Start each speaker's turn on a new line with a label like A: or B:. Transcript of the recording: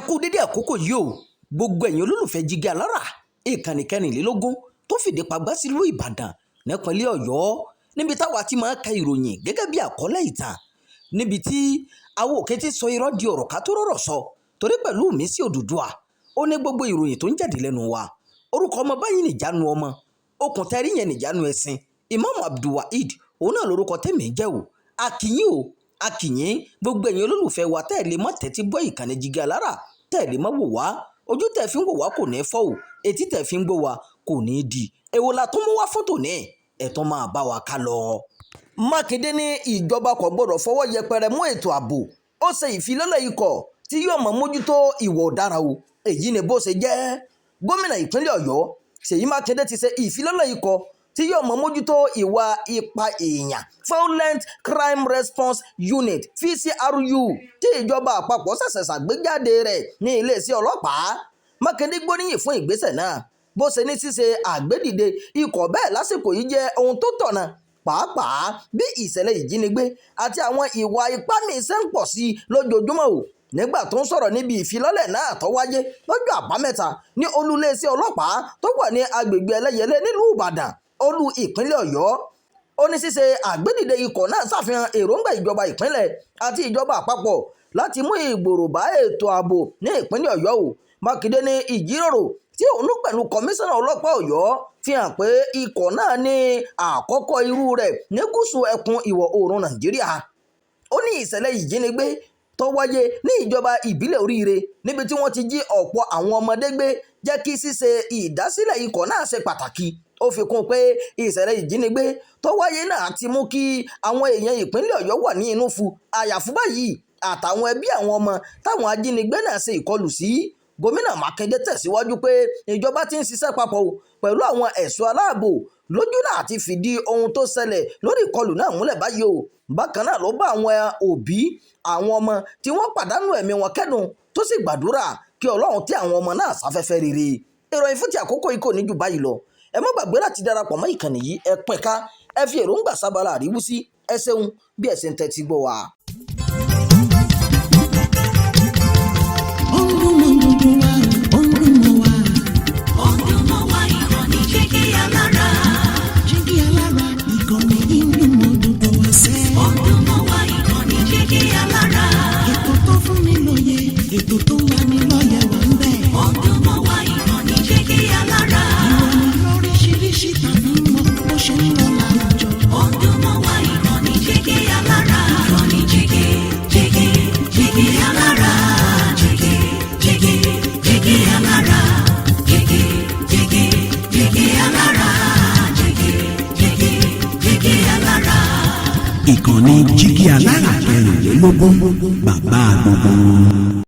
A: Kú dédé àkókò yìí o, gbogbo ẹ̀yin olólùfẹ́ Jígí Alára, ìkànnì 24 tó fìdí pagbá sílùú Ìbàdàn nípínlẹ̀ Ọ̀yọ́, níbi táwa ti máa ń ka ìròyìn gẹ́gẹ́ bí àkọlé ìtàn, níbi tí àwọn òkè ti sọ irọ́ di ọ̀rọ̀ ká tó rọ̀rọ̀ sọ, torí pẹ̀lú mi sí Odùduwà ó ní gbogbo ìròyìn tó ń jáde lẹ́nu wa. Orúkọ ọmọ báyìí nìjánu ọmọ okùn tẹ́rí yẹn nìjánu ẹ̀sìn. Imam Abdulwaheed, òun náà lórúkọ tèmi jẹ́ o. Akínyìn o, akínyìn gbogbo ẹ̀yin olólùfẹ́ wa tẹ́ ẹ̀ lè mọ́ tẹ́tí gbọ́ ìkànnì Jígí Alára, tẹ́ ẹ̀ lè mọ́ wò wá. Ojú tẹ́ fi ń wò wá kò ní fọ́ o, etí tẹ́ fi ń gbọ́ wá kò ní di. Èwo la tún mú wá fún tòní? Ẹ̀ tún máa bá wa ká lọ. Mákindé ní ìjọba kò gbọdọ̀ fọwọ́ yẹpẹrẹ mú ètò ààbò. Ó ṣe ìfilọ́lẹ̀ ikọ̀ tí yóò mọ̀ mójútó ìwà ọ̀daràn o. Èyí ni bó ṣe jẹ́. Gómìnà ìpínlẹ̀ Ọ̀yọ́ Ṣèyí Mákindé ti ṣe ìfilọ́lẹ̀ ikọ̀ tí yóò mọ̀ mójútó ìwà ipá èèyàn, Violent Crime Response Unit, VCRU, tí ìjọba àpapọ̀ ṣẹ̀ṣẹ̀ ṣàgbéjáde rẹ̀ ní iléeṣẹ́ ọlọ́pàá. Mákindé gbóríyìn fún ìgbésẹ̀ náà, bó ṣe ní ṣíṣe àgbédìde ikọ̀ bẹ́ẹ̀ lásìkò yìí jẹ́ ohun tó tọ̀nà, pàápàá bí ìṣẹ̀lẹ̀ ìjínigbé àti àwọn ìwà ipá míì ṣe ń pọ̀ sí i lójoojúmọ́ o. Nígbà tó ń sọ̀rọ̀ níbi ìfilọ́lẹ̀ náà tó wáyé lọ́jọ́ Àbámẹ́ta ní olú iléeṣẹ́ ọlọ́pàá tó wà ní agbègbè Ẹlẹ́yẹlé nílùú Ìbàdàn, olú ìpínlẹ̀ Ọ̀yọ́, ó ní ṣíṣe àgbédìde ikọ̀ náà ṣàfihàn èròǹgbà ìjọba ìpínlẹ̀ àti ìjọba àpapọ̀ láti mú ìgbòrò bá ètò ààbò ní ìpínlẹ̀ Ọ̀yọ́ o. Mákindé ní ìjíròrò tí òun pẹ̀lú kọmíṣánná ọlọ́pàá Ọ̀yọ́ fi hàn pé ikọ̀ náà ní àkọ́kọ́ irú rẹ̀ ní gúúsù ẹkùn ìwọ̀ oòrùn Nàìjíríà. Ó ní ìṣẹ̀lẹ̀ ìjínigbé tó wáyé ní ìjọba ìbílẹ̀ Oríire, níbi tí wọ́n ti jí ọ̀pọ̀ àwọn ọmọdé gbé, jẹ́ kí ṣíṣe ìdásílẹ̀ ikọ̀ náà ṣe pàtàkì. Ó fi kún un pé ìṣẹ̀lẹ̀ ìjínigbé tó wáyé náà ti mú kí àwọn èèyàn ìpínlẹ̀ Ọ̀yọ́ wà ní inú fu àyàfú báyìí, àtàwọn ẹbí àwọn ọmọ táwọn ajínigbé náà ṣe ìkọlù sí. Gómìnà Mákindé tẹ̀síwájú pé ìjọba ti ń ṣiṣẹ́ papọ̀ pẹ̀lú àwọn ẹ̀ṣọ́ aláàbò lójúnà àti fìdí ohun tó ṣẹlẹ̀ lórí ìkọlù náà múlẹ̀ báyìí o. Bákan náà ló bá àwọn òbí àwọn ọmọ tí wọ́n pàdánù ẹ̀mí wọn kẹ́dùn, tó sì gbàdúrà kí Ọlọ́run tẹ́ àwọn ọmọ náà sáfẹ́fẹ́ rere. Ìròyìn fún ti àkókò yìí kò ní jù báyìí lọ. Ẹ má gbàgbé láti darapọ̀ mọ́ ìkànnì yìí, ẹ pín ká, ẹ fi èròǹgbà sábàlá àríwísí. Ẹ ṣeun bí ẹ ṣe ń tẹ́tí gbọ́ wa.
B: Ó ń dún mọ́ gbogbo wa, ó ń dún mọ́ wa.
C: Ó ń dún mọ́ wa, ìkànnì Jígí Alára.
B: Jígí Alára, ìkànnì yìí ń dún mọ́ gbogbo wa sẹ́.
C: Ó ń dún mọ́ wa, ìkànnì Jígí Alára.
B: Ètò tó fún ni lóye, ètò tó ń lani lọ́yẹ̀ wà ń bẹ̀.
C: Ó ń dún mọ́ wa, ìkànnì Jígí Alára.
B: Ìròyìn lóríṣiríṣi tàbí mọ bó ṣe ń lọ láwùjọ.
C: Ó ń dún mọ́ wa, ìkànnì Jígí Alára. Ìkànnì Jígí, Jígí, Jígí Alára. Jígí, Jígí, Jígí Alára. Jígí, Jígí, Jígí Alára. Jígí, Jígí, Jígí Alára.
D: Ìkànnì Jígí Alára 24, bàbá gbogbo wọn.